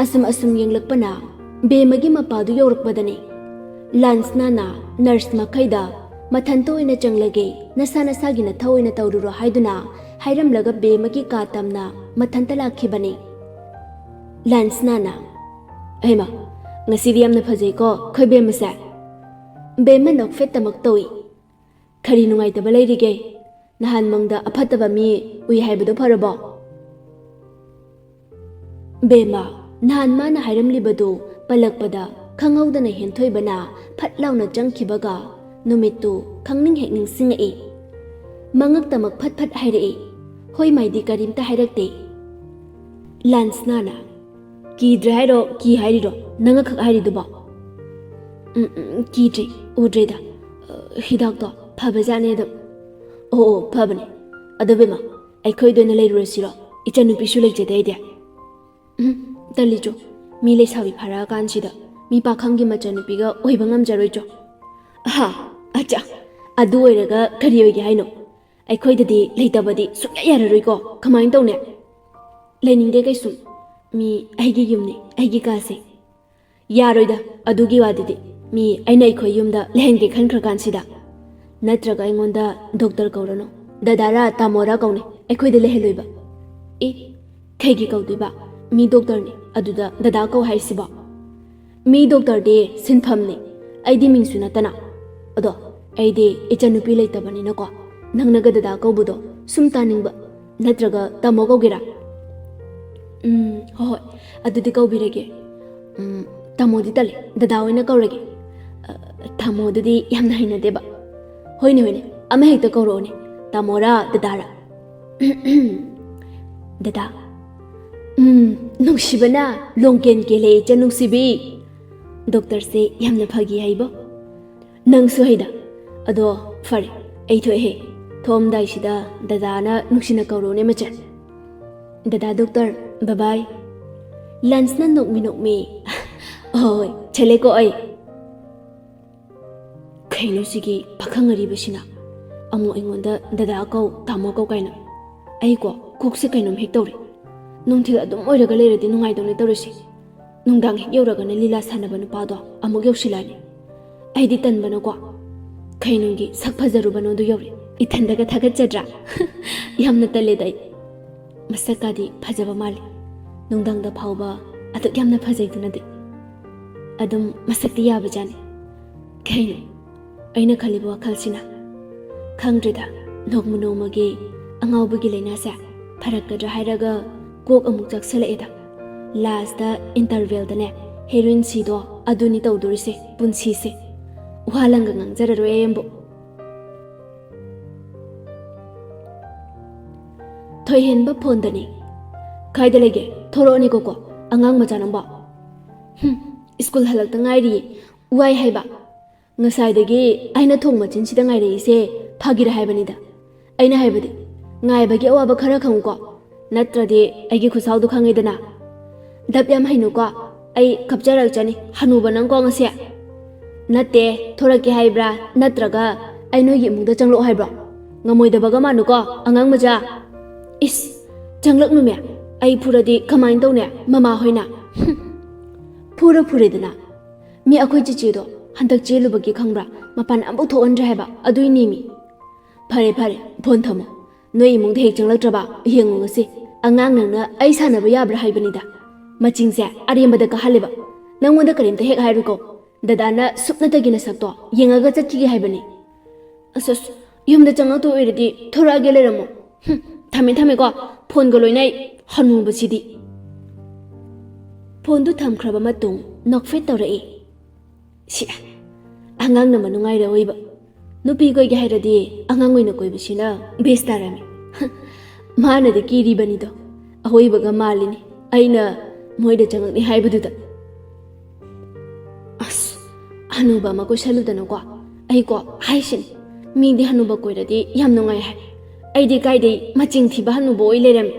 ꯑꯁꯨꯝ ꯑꯁꯨꯝ ꯌꯦꯡꯂꯛꯄꯅ ꯕꯦꯃꯒꯤ ꯃꯄꯥꯗꯨ ꯌꯧꯔꯛꯄꯗꯅꯤ ꯂꯥꯟꯁꯅꯥꯅ ꯅꯔꯁ ꯃꯈꯩꯗ ꯃꯊꯟꯇ ꯑꯣꯏꯅ ꯆꯪꯂꯒꯦ, ꯅꯁꯥ ꯅꯁꯥꯒꯤ ꯅꯊꯧ ꯑꯣꯏꯅ ꯇꯧꯔꯨꯔꯣ" ꯍꯥꯏꯗꯨꯅ ꯍꯥꯏꯔꯝꯂꯒ ꯕꯦꯝꯃꯒꯤ ꯀꯥ ꯇꯝꯅ ꯃꯊꯟꯇ ꯂꯥꯛꯈꯤꯕꯅꯤ꯫ ꯂꯥꯟꯁꯅꯥꯅ, "ꯍꯩꯃꯥ, ꯉꯁꯤꯗꯤ ꯌꯥꯝꯅ ꯐꯖꯩꯀꯣ ꯑꯩꯈꯣꯏ ꯕꯦꯝꯃꯁꯦ?" ꯕꯦꯝꯃ ꯅꯣꯛꯐꯦꯠꯇꯃꯛ ꯇꯧꯏ꯫ "ꯀꯔꯤ ꯅꯨꯡꯉꯥꯏꯇꯕ ꯂꯩꯔꯤꯒꯦ? ꯅꯍꯥꯟ ꯃꯪꯗ ꯑꯐꯠꯇꯕ ꯃꯤ ꯎꯏ ꯍꯥꯏꯕꯗꯣ ꯐꯔꯕꯣ?" ꯕꯦꯝꯃ, ꯅꯍꯥꯟ ꯃꯥꯅ ꯍꯥꯏꯔꯝꯂꯤꯕꯗꯨ ꯄꯜꯂꯛꯄꯗ ꯈꯪꯍꯧꯗꯅ ꯍꯦꯟꯊꯣꯏꯕꯅ ꯐꯠ ꯂꯥꯎꯅ ꯆꯪꯈꯤꯕꯒ ꯅꯨꯃꯤꯠꯇꯨ ꯈꯪꯅꯤꯡ ꯍꯦꯛ ꯅꯤꯡꯁꯤꯡꯉꯛꯏ꯫ ꯃꯉꯛꯇꯃꯛ ꯐꯠ ꯐꯠ ꯍꯥꯏꯔꯛꯏ꯫ ꯍꯣꯏ ꯃꯥꯏꯗꯤ ꯀꯔꯤꯝꯇ ꯍꯥꯏꯔꯛꯇꯦ꯫ ꯂꯥꯟꯁꯅꯥꯅ, "ꯀꯤꯗ꯭ꯔꯦ ꯍꯥꯏꯔꯣ, ꯀꯤ ꯍꯥꯏꯔꯤꯔꯣ? ꯅꯪ ꯑꯈꯛ ꯍꯥꯏꯔꯤꯗꯨꯕꯣ?" "ꯎꯝ, ꯎꯝ, ꯀꯤꯗ꯭ꯔꯦ, ꯎꯗ꯭ꯔꯦꯗ꯫ ꯑ, ꯍꯤꯗꯥꯛꯇꯣ ꯐꯕꯖꯥꯠꯅꯦ ꯑꯗꯨꯝ꯫" "ꯑꯣ, ꯑꯣ, ꯐꯕꯅꯦ꯫ ꯑꯗꯣ ꯕꯦꯝꯃ, ꯑꯩꯈꯣꯏꯗ ꯑꯣꯏꯅ ꯂꯩꯔꯨꯔꯁꯤꯔꯣ? ꯏꯆꯟꯅꯨꯄꯤꯁꯨ ꯂꯩꯖꯗꯦ ꯑꯩꯗꯤ꯫" "ꯎꯝ, ꯇꯜꯂꯤꯆꯣ꯫ ꯃꯤ ꯂꯩꯁꯥꯕꯤ ꯐꯥꯔꯛꯑꯀꯥꯟꯁꯤꯗ ꯃꯤ ꯄꯥꯈꯪꯒꯤ ꯃꯆꯟꯅꯨꯄꯤꯒ ꯑꯣꯏꯕ ꯉꯝꯖꯔꯣꯏꯆꯣ꯫" "ꯑꯍꯥ, ꯑꯠꯆꯥ, ꯑꯗꯨ ꯑꯣꯏꯔꯒ ꯀꯔꯤ ꯑꯣꯏꯒꯦ ꯍꯥꯏꯅꯣ? ꯑꯩꯈꯣꯏꯗꯗꯤ ꯂꯩꯇꯕꯗꯤ ꯁꯨꯡꯌꯥ ꯌꯥꯔꯔꯣꯏꯀꯣ꯫ ꯀꯃꯥꯏꯅ ꯇꯧꯅꯤ?" "ꯂꯩꯅꯤꯡꯗꯦ ꯀꯩꯁꯨ꯫ ꯃꯤ ꯑꯩꯒꯤ ꯌꯨꯝꯅꯤ, ꯑꯩꯒꯤ ꯀꯥꯁꯦ꯫" "ꯌꯥꯔꯣꯏꯗ, ꯑꯗꯨꯒꯤ ꯋꯥꯗꯨꯗꯤ꯫ ꯃꯤ ꯑꯩꯅ ꯑꯩꯈꯣꯏ ꯌꯨꯝꯗ ꯂꯩꯍꯟꯒꯦ ꯈꯟꯈ꯭ꯔꯀꯥꯟꯁꯤꯗ꯫ ꯅꯠꯇ꯭ꯔꯒ ꯑꯩꯉꯣꯟꯗ ꯗꯣꯛꯇꯔ ꯀꯧꯔꯅꯨ, ꯗꯗꯥꯔꯥ ꯇꯥꯃꯣꯔꯥ ꯀꯧꯅꯦ, ꯑꯩꯈꯣꯏꯗ ꯂꯩꯍꯜꯂꯣꯏꯕ꯫" "ꯑꯦ, ꯀꯩꯒꯤ ꯀꯧꯗꯣꯏꯕ? ꯃꯤ ꯗꯣꯛꯇꯔꯅꯤ, ꯑꯗꯨꯗ ꯗꯗꯥ ꯀꯧ ꯍꯥꯏꯁꯤꯕꯣ?" "ꯃꯤ ꯗꯣꯛꯇꯔꯗꯤ ꯁꯤꯟꯐꯝꯅꯤ, ꯑꯩꯗꯤ ꯃꯤꯡꯁꯨ ꯅꯠꯇꯅ꯫ ꯑꯗꯣ ꯑꯩꯗꯤ ꯏꯆꯟꯅꯨꯄꯤ ꯂꯩꯇꯕꯅꯤꯅꯀꯣ, ꯅꯪꯅꯒ ꯗꯗꯥ ꯀꯧꯕꯗꯣ ꯁꯨꯝ ꯇꯥꯅꯤꯡꯕ꯫ ꯅꯠꯇ꯭ꯔꯒ ꯇꯥꯃꯣ ꯀꯧꯒꯦꯔꯥ?" "ꯎꯝ, ꯍꯣꯏ, ꯍꯣꯏ, ꯑꯗꯨꯗꯤ ꯀꯧꯕꯤꯔꯒꯦ꯫ ꯎꯝ, ꯇꯥꯃꯣꯗꯤ ꯇꯜꯂꯦ, ꯗꯗꯥ ꯑꯣꯏꯅ ꯀꯧꯔꯒꯦ꯫" "ꯑ, ꯇꯥꯃꯣꯗꯨꯗꯤ ꯌꯥꯝꯅ ꯍꯩꯅꯗꯦꯕ꯫" "ꯍꯣꯏꯅꯦ, ꯍꯣꯏꯅꯦ, ꯑꯃ ꯍꯦꯛꯇ ꯀꯧꯔꯛꯑꯣꯅꯦ, ꯇꯥꯃꯣꯔꯥ ꯗꯗꯥꯔꯥ?" "ꯗꯗꯥ꯫" "ꯎꯝ, ꯅꯨꯡꯁꯤꯕꯅ ꯂꯣꯡꯀꯦꯟ ꯀꯦꯜꯂꯦ ꯏꯆꯟ ꯅꯨꯡꯁꯤꯕꯤ꯫ ꯗꯣꯛꯇꯔꯁꯦ ꯌꯥꯝꯅ ꯐꯒꯤ ꯍꯥꯏꯕꯣ꯫ ꯅꯪꯁꯨ ꯍꯩꯗ꯫ ꯑꯗꯣ ꯐꯔꯦ, ꯑꯩ ꯊꯣꯛꯑꯦꯍꯦ꯫ ꯊꯣꯛꯑꯝꯗꯥꯏꯁꯤꯗ ꯗꯗꯥꯅ ꯅꯨꯡꯁꯤꯅ ꯀꯧꯔꯣꯅꯦ ꯃꯆꯟ꯫" "ꯗꯗꯥ ꯗꯣꯛꯇꯔ, bye bye꯫" ꯂꯟꯁꯅ ꯅꯣꯛꯃꯤ ꯅꯣꯛꯃꯤ꯫ "ꯍꯣꯏ, ꯆꯠꯂꯦꯀꯣ ꯑꯩ꯫" ꯀꯩꯅꯣ ꯁꯤꯒꯤ ꯄꯥꯈꯪ ꯑꯔꯤꯕꯁꯤꯅ ꯑꯃꯨꯛ ꯑꯩꯉꯣꯟꯗ ꯗꯗꯥ ꯀꯧ, ꯇꯥꯃꯣ ꯀꯧ ꯀꯥꯏꯅ꯫ ꯑꯩꯀꯣ ꯀꯣꯛꯁꯦ ꯀꯩꯅꯣꯝ ꯍꯦꯛ ꯇꯧꯔꯦ꯫ ꯅꯨꯡꯊꯤꯜ ꯑꯗꯨꯝ ꯑꯣꯏꯔꯒ ꯂꯩꯔꯗꯤ ꯅꯨꯡꯉꯥꯏꯗꯧꯅꯦ ꯇꯧꯔꯤꯁꯦ꯫ ꯅꯨꯡꯗꯥꯡ ꯍꯦꯛ ꯌꯧꯔꯒꯅ ꯂꯤꯂꯥ ꯁꯥꯟꯅꯕ ꯅꯨꯄꯥꯗꯣ ꯑꯃꯨꯛ ꯌꯧꯁꯤꯜꯂꯛꯑꯅꯤ꯫ ꯑꯩꯗꯤ ꯇꯟꯕꯅꯀꯣ ꯀꯩꯅꯨꯡꯒꯤ ꯁꯛ ꯐꯖꯔꯨꯕꯅꯣꯗꯨ ꯌꯧꯔꯦ꯫ ꯏꯊꯟꯗꯒ ꯊꯥꯒꯠꯆꯗ꯭ꯔꯥ? ꯌꯥꯝꯅ ꯇꯜꯂꯦꯗ ꯑꯩ꯫ ꯃꯁꯛꯀꯥꯗꯤ ꯐꯖꯕ ꯃꯥꯜꯂꯤ꯫ ꯅꯨꯡꯗꯥꯡꯗ ꯐꯥꯎꯕ ꯑꯗꯨꯛ ꯌꯥꯝꯅ ꯐꯖꯩꯗꯨꯅꯗꯤ꯫ ꯑꯗꯨꯝ ꯃꯁꯛꯇꯤ ꯌꯥꯕꯖꯥꯠꯅꯤ꯫ ꯀꯩꯅꯣ ꯑꯩꯅ ꯈꯜꯂꯤꯕ ꯋꯥꯈꯜꯁꯤꯅ? ꯈꯪꯗ꯭ꯔꯦꯗ, ꯅꯣꯡꯃ ꯅꯣꯡꯃꯒꯤ ꯑꯉꯥꯎꯕꯒꯤ ꯂꯥꯏꯅꯥꯁꯦ ꯐꯔꯛꯀꯗ꯭ꯔꯥ ꯍꯥꯏꯔꯒ ꯀꯣꯛ ꯑꯃꯨꯛ ꯆꯥꯛꯁꯜꯂꯛꯑꯦꯗ꯫ ꯂꯥꯁꯇ ꯏꯟꯇꯔꯚꯦꯜꯗꯅꯦ ꯍꯦꯔꯣꯏꯟ ꯁꯤꯗꯣ ꯑꯗꯨꯅꯤ ꯇꯧꯗꯣꯔꯤꯁꯦ ꯄꯨꯟꯁꯤꯁꯦ꯫ ꯋꯥ ꯂꯪꯒ ꯉꯥꯡꯖꯔꯔꯣꯏ ꯑꯩ ꯑꯃꯕꯨ꯫ ꯊꯣꯏꯍꯦꯟꯕ ꯐꯣꯟꯗꯅꯤ꯫ "ꯀꯥꯏꯗ ꯂꯩꯒꯦ? ꯊꯣꯔꯛꯑꯣꯅꯦ ꯀꯣꯀꯣ, ꯑꯉꯥꯡ ꯃꯆꯥ ꯅꯪꯕꯣ꯫ ꯍꯨꯝ, ꯁ꯭ꯀꯨꯜ ꯍꯜꯂꯛꯇ ꯉꯥꯏꯔꯤꯌꯦ꯫ ꯋꯥꯏ ꯍꯥꯏꯕ꯫ ꯉꯁꯥꯏꯗꯒꯤ ꯑꯩꯅ ꯊꯣꯡ ꯃꯆꯤꯟꯁꯤꯗ ꯉꯥꯏꯔꯛꯏꯁꯦ ꯐꯥꯒꯤꯔ ꯍꯥꯏꯕꯅꯤꯗ꯫ ꯑꯩꯅ ꯍꯥꯏꯕꯗꯤ, ꯉꯥꯏꯕꯒꯤ ꯑꯋꯥꯕ ꯈꯔ ꯈꯪꯉꯨꯀꯣ, ꯅꯠꯇ꯭ꯔꯗꯤ ꯑꯩꯒꯤ ꯈꯨꯠꯁꯥꯎꯗꯣ ꯈꯪꯉꯤꯗꯅ꯫ ꯗꯞ ꯌꯥꯝ ꯍꯩꯅꯨꯀꯣ, ꯑꯩ ꯀꯞꯆꯔꯛꯆꯅꯤ ꯍꯅꯨꯕ ꯅꯪꯀꯣ ꯉꯁꯤ꯫ ꯅꯠꯇꯦ, ꯊꯣꯔꯛꯀꯦ ꯍꯥꯏꯕ꯭ꯔꯥ ꯅꯠꯇ꯭ꯔꯒ ꯑꯩ ꯅꯣꯏꯒꯤ ꯏꯃꯨꯡꯗ ꯆꯪꯂꯛꯑꯣ ꯍꯥꯏꯕ꯭ꯔꯣ? ꯉꯝꯃꯣꯏꯗꯕꯒ ꯃꯥꯟꯅꯨꯀꯣ ꯑꯉꯥꯡ ꯃꯆꯥ꯫ ꯏꯁ, ꯆꯪꯂꯛꯅꯨꯃꯦ, ꯑꯩ ꯐꯨꯔꯗꯤ ꯀꯃꯥꯏꯅ ꯇꯧꯅꯤ ꯃꯃꯥ ꯍꯣꯏꯅ? ꯍꯨꯝ, ꯐꯨꯔ ꯐꯨꯔꯦꯗꯅ꯫ ꯃꯤ ꯑꯩꯈꯣꯏ ꯆꯤꯆꯦꯗꯣ ꯍꯟꯗꯛ ꯆꯦꯜꯂꯨꯕꯒꯤ ꯈꯪꯕ꯭ꯔꯥ, ꯃꯄꯥꯟ ꯑꯃꯐꯥꯎ ꯊꯣꯛꯍꯟꯗ꯭ꯔꯦ ꯍꯥꯏꯕ, ꯑꯗꯨꯏꯅꯦꯃꯤ꯫ ꯐꯔꯦ ꯐꯔꯦ, ꯐꯣꯟ ꯊꯝꯃꯣ꯫ ꯅꯣꯏ ꯏꯃꯨꯡꯗ ꯍꯦꯛ ꯆꯪꯂꯛꯇ꯭ꯔꯕ ꯌꯦꯡꯉꯨ ꯉꯁꯤ꯫ ꯑꯉꯥꯡ ꯅꯪꯅ ꯑꯩ ꯁꯥꯟꯅꯕ ꯌꯥꯕ꯭ꯔꯥ ꯍꯥꯏꯕꯅꯤꯗ꯫ ꯃꯆꯤꯡꯁꯦ ꯑꯔꯦꯝꯕꯗ ꯀꯥꯍꯜꯂꯦꯕ꯫ ꯅꯪꯉꯣꯟꯗ ꯀꯔꯤꯝꯇ ꯍꯦꯛ ꯍꯥꯏꯔꯨꯀꯣ꯫ ꯗꯗꯥꯅ ꯁꯨꯞꯅꯇꯒꯤ ꯅꯁꯛꯇꯣ ꯌꯦꯡꯉꯒ ꯆꯠꯈꯤꯒꯦ ꯍꯥꯏꯕꯅꯤ꯫ ꯑꯁ ꯑꯁ, ꯌꯨꯝꯗ ꯆꯪꯉꯛꯇꯣꯏ ꯑꯣꯏꯔꯗꯤ ꯊꯣꯔꯛꯑꯒꯦ, ꯂꯩꯔꯝꯃꯣ꯫ ꯍꯨꯝ, ꯊꯝꯃꯦ ꯊꯝꯃꯦꯀꯣ, ꯐꯣꯟꯒ ꯂꯣꯏꯅ ꯑꯩ꯫ ꯍꯅꯨꯕꯁꯤꯗꯤ꯫ ꯐꯣꯟꯗꯨ ꯊꯝꯈ꯭ꯔꯕ ꯃꯇꯨꯡ ꯅꯣꯛꯐꯦꯠ ꯇꯧꯔꯛꯏ꯫ ꯁꯤ, ꯑꯉꯥꯡꯅ ꯃꯅꯨꯡꯉꯥꯏꯔ ꯑꯣꯏꯕ꯫ ꯅꯨꯄꯤ ꯀꯣꯏꯒꯦ ꯍꯥꯏꯔꯗꯤ ꯑꯉꯥꯡ ꯑꯣꯏꯅ ꯀꯣꯏꯕꯁꯤꯅ ꯕꯦꯁ ꯇꯥꯔꯝꯃꯤ꯫ ꯃꯥꯅꯗꯤ ꯀꯤꯔꯤꯕꯅꯤꯗꯣ, ꯑꯍꯣꯏꯕꯒ ꯃꯥꯜꯂꯤꯅꯤ꯫ ꯑꯩꯅ ꯃꯣꯏꯗ ꯆꯪꯉꯛꯅꯤ ꯍꯥꯏꯕꯗꯨꯗ꯫ ꯑꯁ, ꯍꯅꯨꯕ ꯑꯃ ꯀꯣꯏꯁꯜꯂꯨꯗꯅꯀꯣ꯫ ꯑꯩꯀꯣ ꯍꯥꯏꯁꯤꯅꯤ, ꯃꯤꯗꯤ ꯍꯅꯨꯕ ꯀꯣꯏꯔꯗꯤ ꯌꯥꯝ ꯅꯨꯡꯉꯥꯏ ꯍꯥꯏ꯫ ꯑꯩꯗꯤ ꯀꯥꯏꯗꯩ ꯃꯆꯤꯡ ꯊꯤꯕ ꯍꯅꯨꯕ ꯑꯣꯏ ꯂꯩꯔꯝꯃꯤ꯫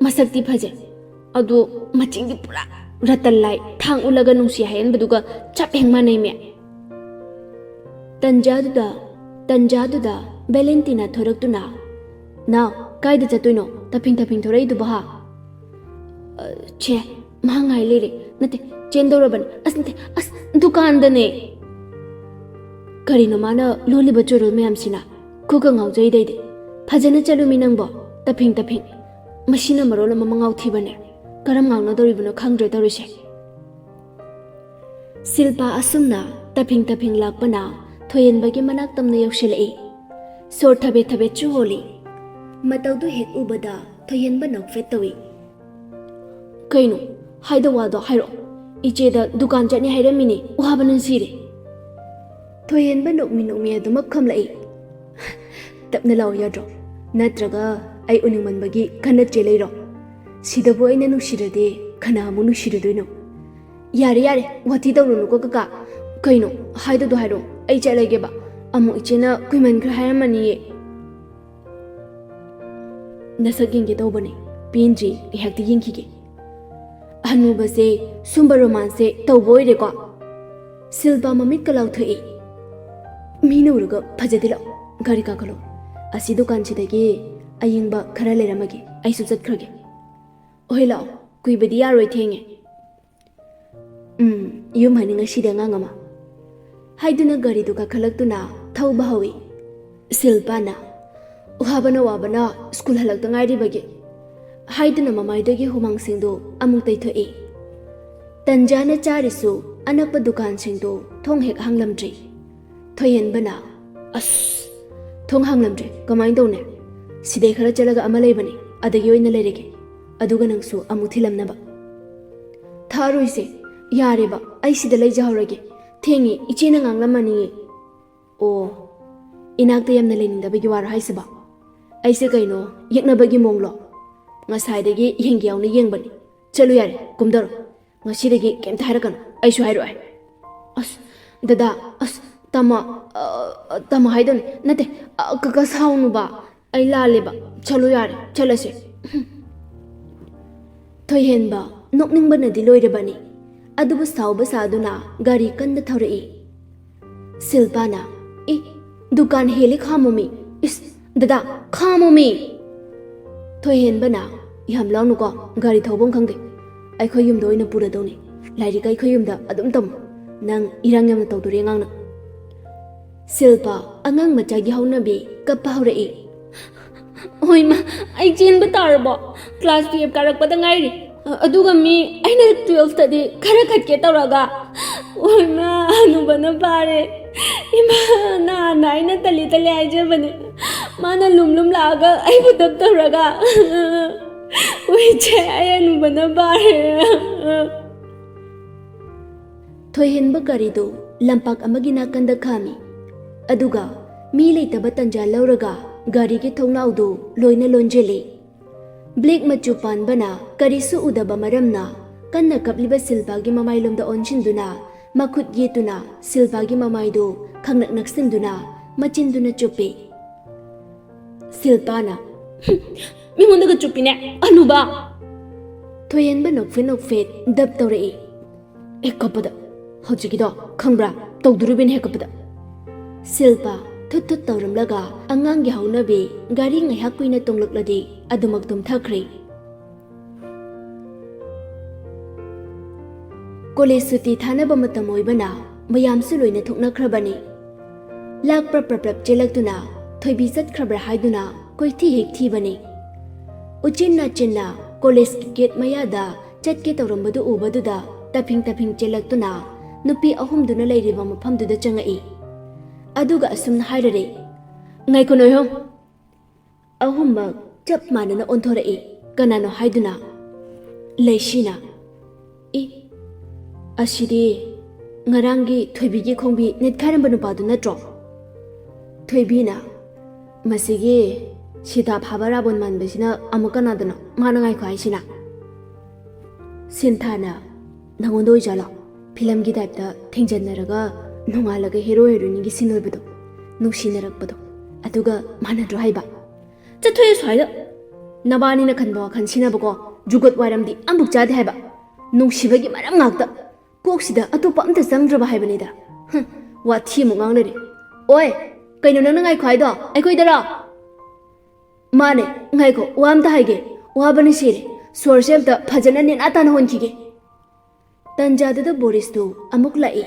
ꯃꯁꯛꯇꯤ ꯐꯖꯩ, ꯑꯗꯨ ꯃꯆꯤꯡꯗꯤ ꯄꯨꯔꯥ ꯔꯇꯟ ꯂꯥꯏ ꯊꯥꯡ ꯎꯜꯂꯒ ꯅꯨꯡꯁꯤ ꯍꯥꯏꯍꯟꯕꯗꯨꯒ ꯆꯞ ꯍꯦꯛ ꯃꯥꯟꯅꯩꯃꯦ꯫ ꯇꯟꯖꯥꯗꯨꯗ, ꯇꯟꯖꯥꯗꯨꯗ ꯚꯦꯂꯦꯟꯇꯤꯅꯥ ꯊꯣꯔꯛꯇꯨꯅ, "ꯅꯥꯎ, ꯀꯥꯏꯗ ꯆꯠꯇꯣꯏꯅꯣ? ꯇꯞꯐꯤꯡ ꯇꯞꯐꯤꯡ ꯊꯣꯔꯛꯏꯗꯨꯕꯣ ꯍꯥ?" "ꯑ, ꯆꯦ, ꯃꯥ ꯉꯥꯏ ꯂꯩꯔꯦ꯫ ꯅꯠꯇꯦ, ꯆꯦꯟꯗꯧꯔꯕꯅꯤ꯫ ꯑꯁ, ꯅꯠꯇꯦ, ꯑꯁ, ꯗꯨꯀꯥꯟꯗꯅꯦ꯫" ꯀꯔꯤꯅꯣ ꯃꯥꯅ ꯂꯣꯜꯂꯤꯕ ꯆꯣꯔꯨꯜ ꯃꯌꯥꯝꯁꯤꯅ? ꯈꯨꯒ ꯉꯥꯎꯖꯩꯗ ꯑꯩꯗꯤ꯫ ꯐꯖꯅ ꯆꯠꯂꯨꯃꯤ ꯅꯪꯕꯣ, ꯇꯐꯤꯡ ꯇꯐꯤꯡ꯫ ꯃꯁꯤꯅ ꯃꯔꯣꯜ ꯑꯃ ꯃꯉꯥꯎ ꯊꯤꯕꯅꯦ꯫ ꯀꯔꯝ ꯉꯥꯡꯅꯗꯧꯔꯤꯕꯅꯣ ꯈꯪꯗ꯭ꯔꯦ ꯇꯧꯔꯤꯁꯦ꯫ ꯁꯤꯜꯄꯥ ꯑꯁꯨꯝꯅ ꯇꯐꯤꯡ ꯇꯐꯤꯡ ꯂꯥꯛꯄꯅ ꯊꯣꯏꯍꯦꯟꯕꯒꯤ ꯃꯅꯥꯛ ꯇꯝꯅ ꯌꯧꯁꯤꯜꯂꯛꯏ꯫ ꯁꯣꯔ ꯊꯕꯦꯠ ꯊꯕꯦꯠꯁꯨ ꯍꯣꯜꯂꯤ꯫ ꯃꯇꯧꯗꯨ ꯍꯦꯛ ꯎꯕꯗ ꯊꯣꯏꯍꯦꯟꯕ ꯅꯣꯛꯐꯦꯠ ꯇꯧꯏ꯫ "ꯀꯩꯅꯣ? ꯍꯥꯏꯗꯧ ꯋꯥꯗꯣ ꯍꯥꯏꯔꯛꯑꯣ꯫ ꯏꯆꯦꯗ ꯗꯨꯀꯥꯟ ꯆꯠꯅꯤ ꯍꯥꯏꯔꯝꯃꯤꯅꯦ, ꯋꯥꯕꯅ ꯁꯤꯔꯦ꯫" ꯊꯣꯏꯍꯦꯟꯕ ꯅꯣꯛꯃꯤ ꯅꯣꯛꯃꯤ ꯑꯗꯨꯃꯛ ꯈꯨꯝꯂꯛꯏ꯫ "ꯇꯞꯅ ꯂꯥꯛꯑꯣ ꯌꯥꯗ꯭ꯔꯣ? ꯅꯠꯇ꯭ꯔꯒ ꯑꯩ ꯎꯅꯤꯡꯃꯟꯕꯒꯤ ꯈꯟꯅ ꯆꯦꯜꯂꯛꯏꯔꯣ? ꯁꯤꯗꯕꯨ ꯑꯩꯅ ꯅꯨꯡꯁꯤꯔꯗꯤ ꯀꯅꯥ ꯑꯃꯨꯛ ꯅꯨꯡꯁꯤꯔꯨꯗꯣꯏꯅꯣ?" "ꯌꯥꯔꯦ, ꯌꯥꯔꯦ, ꯋꯥꯊꯤ ꯇꯧꯔꯨꯅꯨꯀꯣ ꯀꯀꯥ꯫ ꯀꯩꯅꯣ? ꯍꯥꯏꯗꯧꯗꯣ ꯍꯥꯏꯔꯛꯑꯣ, ꯑꯩ ꯆꯠꯂꯒꯦꯕ꯫ ꯑꯃꯨꯛ ꯏꯆꯦꯅ ꯀꯨꯏꯃꯟꯈ꯭ꯔꯦ ꯍꯥꯏꯔꯝꯃꯅꯤꯌꯦ꯫" "ꯅꯁꯛ ꯌꯦꯡꯒꯦ ꯇꯧꯕꯅꯦ, ꯄꯦꯟꯗ꯭ꯔꯤ, ꯉꯥꯏꯍꯥꯛꯇꯤ ꯌꯦꯡꯈꯤꯒꯦ꯫" "ꯍꯅꯨꯕꯁꯦ ꯁꯨꯝꯕ ꯔꯣꯃꯥꯟꯁꯁꯦ ꯇꯧꯕ ꯑꯣꯏꯔꯦꯀꯣ?" ꯁꯤꯜꯄꯥ ꯃꯃꯤꯠꯀ ꯂꯥꯎꯊꯣꯛꯏ꯫ "ꯃꯤꯅ ꯎꯔꯒ ꯐꯖꯗꯦ, ꯂꯥꯛꯑꯣ, ꯒꯥꯔꯤ ꯀꯥꯈꯠꯂꯣ꯫ ꯑꯁꯤ ꯗꯨꯀꯥꯟꯁꯤꯗꯒꯤ ꯑꯌꯤꯡꯕ ꯈꯔ ꯂꯩꯔꯝꯃꯒꯦ, ꯑꯩꯁꯨ ꯆꯠꯈ꯭ꯔꯒꯦ꯫" "ꯍꯣꯏ, ꯂꯥꯛꯑꯣ, ꯀꯨꯏꯕꯗꯤ ꯌꯥꯔꯣꯏ, ꯊꯦꯡꯉꯦ꯫" "ꯎꯝ, ꯌꯨꯝ ꯍꯟꯅꯤꯡꯉꯁꯤꯗꯤ ꯑꯉꯥꯡ ꯑꯃ꯫" ꯍꯥꯏꯗꯨꯅ ꯒꯥꯔꯤꯗꯨ ꯀꯥꯈꯠꯂꯛꯇꯨꯅ ꯊꯧꯕ ꯍꯧꯏ꯫ ꯁꯤꯜꯄꯥꯅ, "ꯋꯥꯕꯅ ꯋꯥꯕꯅ ꯁ꯭ꯀꯨꯜ ꯍꯜꯂꯛꯇ ꯉꯥꯏꯔꯤꯕꯒꯤ꯫" ꯍꯥꯏꯗꯨꯅ ꯃꯃꯥꯏꯗꯒꯤ ꯍꯨꯃꯥꯡꯁꯤꯡꯗꯨ ꯑꯃꯨꯛ ꯇꯩꯊꯣꯛꯏ꯫ ꯇꯟꯖꯥꯅ ꯆꯥꯔꯤꯁꯨ ꯑꯅꯛꯄ ꯗꯨꯀꯥꯟꯁꯤꯡꯗꯨ ꯊꯣꯡ ꯍꯦꯛ ꯍꯥꯡꯂꯝꯗ꯭ꯔꯤ꯫ ꯊꯣꯏꯍꯦꯟꯕꯅ, "ꯑꯁ, ꯊꯣꯡ ꯍꯥꯡꯂꯝꯗ꯭ꯔꯦ, ꯀꯃꯥꯏꯅ ꯇꯧꯅꯤ? ꯁꯤꯗꯩ ꯈꯔ ꯆꯠꯂꯒ ꯑꯃ ꯂꯩꯕꯅꯦ, ꯑꯗꯒꯤ ꯑꯣꯏꯅ ꯂꯩꯔꯒꯦ꯫ ꯑꯗꯨꯒ ꯅꯪꯁꯨ ꯑꯃꯨꯛ ꯊꯤꯜꯂꯝꯅꯕ꯫" "ꯊꯛꯑꯔꯣꯏꯁꯦ, ꯌꯥꯔꯦꯕ, ꯑꯩ ꯁꯤꯗ ꯂꯩꯖꯍꯧꯔꯒꯦ꯫ ꯊꯦꯡꯉꯦ, ꯏꯆꯦꯅ ꯉꯥꯡꯂꯝꯃꯅꯤꯌꯦ꯫" "ꯑꯣ, ꯏꯅꯥꯛꯇ ꯌꯥꯝꯅ ꯂꯩꯅꯤꯡꯗꯕꯒꯤ ꯋꯥꯔꯣ ꯍꯥꯏꯁꯤꯕꯣ? ꯑꯩꯁꯦ ꯀꯩꯅꯣ, ꯌꯦꯛꯅꯕꯒꯤ ꯃꯑꯣꯡꯂꯣ? ꯉꯁꯥꯏꯗꯒꯤ ꯌꯦꯡꯒꯦ ꯌꯥꯎꯅ ꯌꯦꯡꯕꯅꯤ꯫ ꯆꯠꯂꯨ ꯌꯥꯔꯦ, ꯀꯨꯝꯗꯔꯣ꯫ ꯉꯁꯤꯗꯒꯤ ꯀꯩꯝꯇ ꯍꯥꯏꯔꯛꯀꯅꯨ, ꯑꯩꯁꯨ ꯍꯥꯏꯔꯣꯏ꯫" "ꯑꯁ, ꯗꯗꯥ, ꯑꯁ, ꯇꯥꯃꯣ, ꯑ, ꯑ, ꯇꯥꯃꯣ ꯍꯥꯏꯗꯧꯅꯤ, ꯅꯠꯇꯦ, ꯑ, ꯀꯀꯥ ꯁꯥꯎꯅꯨꯕ, ꯑꯩ ꯂꯥꯜꯂꯦꯕ, ꯆꯠꯂꯨ ꯌꯥꯔꯦ, ꯆꯠꯂꯁꯦ꯫" ꯊꯣꯏꯍꯦꯟꯕ ꯅꯣꯛꯅꯤꯡꯕꯅꯗꯤ ꯂꯣꯏꯔꯕꯅꯤ, ꯑꯗꯨꯕꯨ ꯁꯥꯎꯕ ꯁꯥꯗꯨꯅ ꯒꯥꯔꯤ ꯀꯟꯅ ꯊꯧꯔꯛꯏ꯫ ꯁꯤꯜꯄꯥꯅ, "ꯑꯦ, ꯗꯨꯀꯥꯟ ꯍꯦꯜꯂꯤ, ꯈꯥꯝꯃꯣꯃꯤ꯫ ꯏꯁ, ꯗꯗꯥ, ꯈꯥꯝꯃꯣꯃꯤ!" ꯊꯣꯏꯍꯦꯟꯕꯅ, "ꯌꯥꯝ ꯂꯥꯎꯅꯨꯀꯣ, ꯒꯥꯔꯤ ꯊꯧꯐꯝ ꯈꯪꯗꯦ꯫ ꯑꯩꯈꯣꯏ ꯌꯨꯝꯗ ꯑꯣꯏꯅ ꯄꯨꯔꯗꯧꯅꯤ꯫ ꯂꯥꯏꯔꯤꯛ ꯑꯩꯈꯣꯏ ꯌꯨꯝꯗ ꯑꯗꯨꯝ ꯇꯝꯃꯨ꯫ ꯅꯪ ꯏꯔꯥꯡ ꯌꯥꯝꯅ ꯇꯧꯗꯣꯔꯤ ꯑꯉꯥꯡꯅ꯫" ꯁꯤꯜꯄꯥ, ꯑꯉꯥꯡ ꯃꯆꯥꯒꯤ ꯍꯧꯅꯕꯤ, ꯀꯞꯄ ꯍꯧꯔꯛꯏ꯫ ꯍꯣꯏ ꯃꯥ, ꯑꯩ ꯆꯦꯟꯕ ꯇꯥꯔꯕꯣ? ꯀ꯭ꯂꯥꯁ ꯇꯨꯌꯦꯜꯐ ꯀꯥꯔꯛꯄꯗ ꯉꯥꯏꯔꯤ꯫ ꯑ-, ꯑꯗꯨꯒ ꯃꯤ, ꯑꯩꯅ ꯇꯨꯌꯦꯜꯐꯇꯗꯤ ꯈꯔ ꯈꯠꯀꯦ ꯇꯧꯔꯒ, ꯍꯣꯏ ꯃꯥ, ꯍꯅꯨꯕꯅ ꯐꯥꯔꯦ꯫ ꯏꯃꯥ, ꯅꯍꯥꯟꯅ ꯑꯩꯅ ꯇꯜꯂꯤ ꯇꯜꯂꯤ ꯍꯥꯏꯖꯕꯅꯦ꯫ ꯃꯥꯅ ꯂꯨꯝ ꯂꯨꯝ ꯂꯥꯛꯑꯒ ꯑꯩꯕꯨ ꯗꯞ ꯇꯧꯔꯒ, ꯍꯣꯏ ꯏꯆꯦ, ꯑꯩ ꯍꯅꯨꯕꯅ ꯐꯥꯔꯦ꯫ ꯊꯣꯏꯍꯦꯟꯕ ꯒꯥꯔꯤꯗꯨ ꯂꯝꯄꯥꯛ ꯑꯃꯒꯤ ꯅꯥꯀꯟꯗ ꯈꯥꯝꯃꯤ꯫ ꯑꯗꯨꯒ ꯃꯤ ꯂꯩꯇꯕ ꯇꯟꯖꯥ ꯂꯧꯔꯒ ꯒꯥꯔꯤꯒꯤ ꯊꯣꯡꯅꯥꯎꯗꯨ ꯂꯣꯏꯅ ꯂꯣꯟꯖꯤꯜꯂꯤ꯫ ꯕ꯭ꯂꯦꯛ ꯃꯆꯨ ꯄꯥꯟꯕꯅ ꯀꯔꯤꯁꯨ ꯎꯗꯕ ꯃꯔꯝꯅ ꯀꯟꯅ ꯀꯞꯂꯤꯕ ꯁꯤꯜꯄꯥꯒꯤ ꯃꯃꯥꯏꯂꯣꯝꯗ ꯑꯣꯟꯁꯤꯟꯗꯨꯅ ꯃꯈꯨꯠ ꯌꯦꯠꯇꯨꯅ ꯁꯤꯜꯄꯥꯒꯤ ꯃꯃꯥꯏꯗꯨ ꯈꯪꯅꯛ ꯅꯛꯁꯤꯟꯗꯨꯅ ꯃꯆꯤꯟꯗꯨꯅ ꯆꯨꯞꯄꯤ꯫ ꯁꯤꯜꯄꯥꯅ, "ꯍꯨꯝ, ꯃꯤꯉꯣꯟꯗꯒ ꯆꯨꯞꯄꯤꯅꯦ, ꯑꯅꯨꯕ!" ꯊꯣꯏꯍꯦꯟꯕ ꯅꯣꯛꯐꯦꯠ ꯅꯣꯛꯐꯦꯠ ꯗꯞ ꯇꯧꯔꯛꯏ꯫ "ꯑꯦ, ꯀꯞꯄꯗ꯫ ꯍꯧꯖꯤꯛꯀꯤꯗꯣ ꯈꯪꯕ꯭ꯔꯥ? ꯇꯧꯗꯣꯔꯤꯕꯅꯦ ꯍꯦꯛ ꯀꯞꯄꯗ꯫" ꯁꯤꯜꯄꯥ ꯊꯨꯠ ꯊꯨꯠ ꯇꯧꯔꯝꯂꯒ ꯑꯉꯥꯡꯒꯤ ꯍꯧꯅꯕꯤ ꯒꯥꯔꯤ ꯉꯥꯏꯍꯥꯛ ꯀꯨꯏꯅ ꯇꯣꯡꯂꯛꯂꯗꯤ ꯑꯗꯨꯃꯛ ꯇꯨꯝꯊꯈ꯭ꯔꯦ꯫ ꯀꯣꯂꯦꯖ ꯁꯨꯇꯤ ꯊꯥꯅꯕ ꯃꯇꯝ ꯑꯣꯏꯕꯅ ꯃꯌꯥꯝꯁꯨ ꯂꯣꯏꯅ ꯊꯣꯛꯅꯈ꯭ꯔꯕꯅꯤ꯫ ꯂꯥꯛꯄ꯭ꯔꯥ ꯄ꯭ꯔꯞ ꯄ꯭ꯔꯞ ꯆꯦꯜꯂꯛꯇꯨꯅ ꯊꯣꯏꯕꯤ ꯆꯠꯈ꯭ꯔꯕ꯭ꯔꯥ ꯍꯥꯏꯗꯨꯅ ꯀꯣꯏꯊꯤ ꯍꯦꯛ ꯊꯤꯕꯅꯤ꯫ ꯎꯆꯤꯟ ꯅꯥꯆꯤꯟꯅ ꯀꯣꯂꯦꯖꯀꯤ ꯒꯦꯠ ꯃꯌꯥꯗ ꯆꯠꯀꯦ ꯇꯧꯔꯝꯕꯗꯨ ꯎꯕꯗꯨꯗ ꯇꯞꯐꯤꯡ ꯇꯞꯐꯤꯡ ꯆꯦꯜꯂꯛꯇꯨꯅ ꯅꯨꯄꯤ ꯑꯍꯨꯝꯗꯨꯅ ꯂꯩꯔꯤꯕ ꯃꯐꯝꯗꯨꯗ ꯆꯪꯉꯛꯏ꯫ ꯑꯗꯨꯒ ꯑꯁꯨꯝꯅ ꯍꯥꯏꯔꯔꯦ, "ꯉꯥꯏꯈꯣ ꯅꯣꯏꯍꯨꯝ!" ꯑꯍꯨꯝꯃꯛ ꯆꯞ ꯃꯥꯟꯅꯅ ꯑꯣꯟꯊꯣꯔꯛꯏ꯫ ꯀꯅꯥꯅꯣ ꯍꯥꯏꯗꯨꯅ ꯂꯩꯁꯤꯅ, "ꯏ, ꯑꯁꯤꯗꯤ ꯉꯔꯥꯡꯒꯤ ꯊꯣꯏꯕꯤꯒꯤ ꯈꯣꯡꯕꯤ ꯅꯦꯠꯈꯥꯏꯔꯝꯕ ꯅꯨꯄꯥꯗꯨ ꯅꯠꯇ꯭ꯔꯣ?" ꯊꯣꯏꯕꯤꯅ, "ꯃꯁꯤꯒꯤ ꯁꯤꯇꯥ ꯐꯥꯕ ꯔꯥꯕꯣꯟ ꯃꯥꯟꯕꯁꯤꯅ ꯑꯃꯨꯛ ꯀꯅꯥꯗꯅꯣ ꯃꯥꯅ ꯉꯥꯏꯈꯣ ꯍꯥꯏꯁꯤꯅ?" ꯁꯤꯟꯊꯥꯅ, "ꯅꯪꯉꯣꯟꯗ ꯑꯣꯏꯖꯥꯠꯂꯣ? ꯐꯤꯂꯝꯒꯤ ꯇꯥꯏꯞꯇ ꯊꯦꯡꯖꯟꯅꯔꯒ ꯅꯣꯡꯉꯥꯜꯂꯒ ꯍꯦꯔꯣ ꯍꯦꯔꯣꯏꯅꯤꯒꯤ ꯁꯤꯟ ꯑꯣꯏꯕꯗꯣ, ꯅꯨꯡꯁꯤꯅꯔꯛꯄꯗꯣ, ꯑꯗꯨꯒ ꯃꯥꯟꯅꯗ꯭ꯔꯣ ꯍꯥꯏꯕ?" "ꯆꯠꯊꯣꯛꯑꯦ ꯁ꯭ꯋꯥꯏꯗ꯫ ꯅꯕꯥꯅꯤꯅ ꯈꯟꯕ ꯋꯥꯈꯜ ꯁꯤꯟꯅꯕꯀꯣ, ꯖꯨꯒꯣꯠ ꯋꯥꯏꯔꯝꯗꯤ ꯑꯝꯕꯨꯛ ꯆꯥꯗꯦ ꯍꯥꯏꯕ꯫ ꯅꯨꯡꯁꯤꯕꯒꯤ ꯃꯔꯝ ꯉꯥꯛꯇ꯫ ꯀꯣꯛꯁꯤꯗ ꯑꯇꯣꯞꯄ ꯑꯝꯇ ꯆꯪꯗ꯭ꯔꯕ ꯍꯥꯏꯕꯅꯤꯗ꯫ ꯍꯨꯝ, ꯋꯥꯊꯤ ꯑꯃꯨꯛ ꯉꯥꯡ ꯂꯩꯔꯦ꯫ ꯑꯣꯏ, ꯀꯩꯅꯣ ꯅꯪꯅ ꯉꯥꯏꯈꯣ ꯍꯥꯏꯗꯣ? ꯑꯩꯈꯣꯏꯗꯔꯣ?" "ꯃꯥꯅꯦ, ꯉꯥꯏꯈꯣ, ꯋꯥ ꯑꯝꯇ ꯍꯥꯏꯒꯦ꯫ ꯋꯥꯕꯅ ꯁꯤꯔꯦ꯫ ꯁꯣꯔꯁꯦ ꯑꯝꯇ ꯐꯖꯅ ꯅꯦꯅꯥ ꯇꯥꯅ ꯍꯣꯟꯈꯤꯒꯦ꯫" ꯇꯟꯖꯥꯗꯨꯗ ꯕꯣꯔꯤꯁꯇꯨ ꯑꯃꯨꯛ ꯂꯥꯛꯏ꯫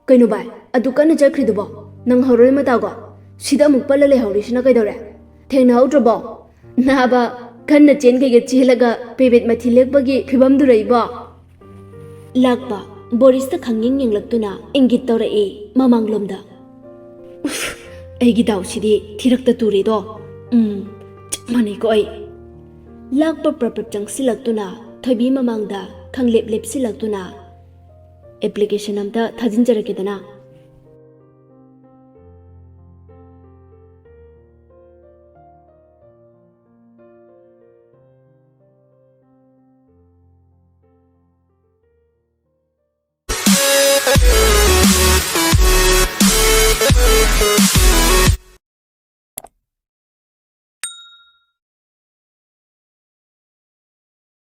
"ꯀꯩꯅꯣ ꯚꯥꯏ, ꯑꯗꯨ ꯀꯟꯅ ꯆꯠꯈ꯭ꯔꯤꯗꯨꯕꯣ? ꯅꯪ ꯍꯧꯔꯣꯏ ꯃꯇꯥꯒꯣ, ꯁꯤꯗ ꯑꯃꯨꯛ ꯄꯠꯂ ꯂꯩꯍꯧꯔꯤꯁꯤꯅ ꯀꯩꯗꯧꯔꯦ? ꯊꯦꯡꯅꯍꯧꯗ꯭ꯔꯕꯣ? ꯅꯥꯕ, ꯀꯟꯅ ꯆꯦꯟ ꯀꯩꯒ ꯆꯦꯜꯂꯒ ꯄꯦꯕꯦꯠ ꯃꯊꯤ ꯂꯦꯛꯄꯒꯤ ꯐꯤꯕꯝꯗꯨꯔ ꯏꯕꯣ? ꯂꯥꯛꯄ ꯕꯣꯔꯤꯁꯇ ꯈꯪꯌꯦꯡ ꯌꯦꯡꯂꯛꯇꯨꯅ ꯏꯪꯒꯤꯠ ꯇꯧꯔꯛꯏ ꯃꯃꯥꯡꯂꯣꯝꯗ꯫ "ꯎꯐ, ꯑꯩꯒꯤ ꯗꯥꯎꯁꯤꯗꯤ ꯊꯤꯔꯛꯇ ꯇꯨꯔꯦꯗꯣ꯫ ꯎꯝ, ꯆꯞ ꯃꯥꯟꯅꯩꯀꯣ ꯑꯩ꯫" ꯂꯥꯛꯄ ꯄ꯭ꯔꯞ ꯄ꯭ꯔꯞ ꯆꯪꯁꯤꯜꯂꯛꯇꯨꯅ ꯊꯣꯏꯕꯤ ꯃꯃꯥꯡꯗ ꯈꯪꯂꯦꯞ ꯂꯦꯞꯁꯤꯜꯂꯛꯇꯨꯅ, "ꯑꯦꯄ꯭ꯂꯤꯀꯦꯁꯟ ꯑꯝꯇ ꯊꯥꯖꯤꯟꯖꯔꯛꯀꯦꯗꯅ,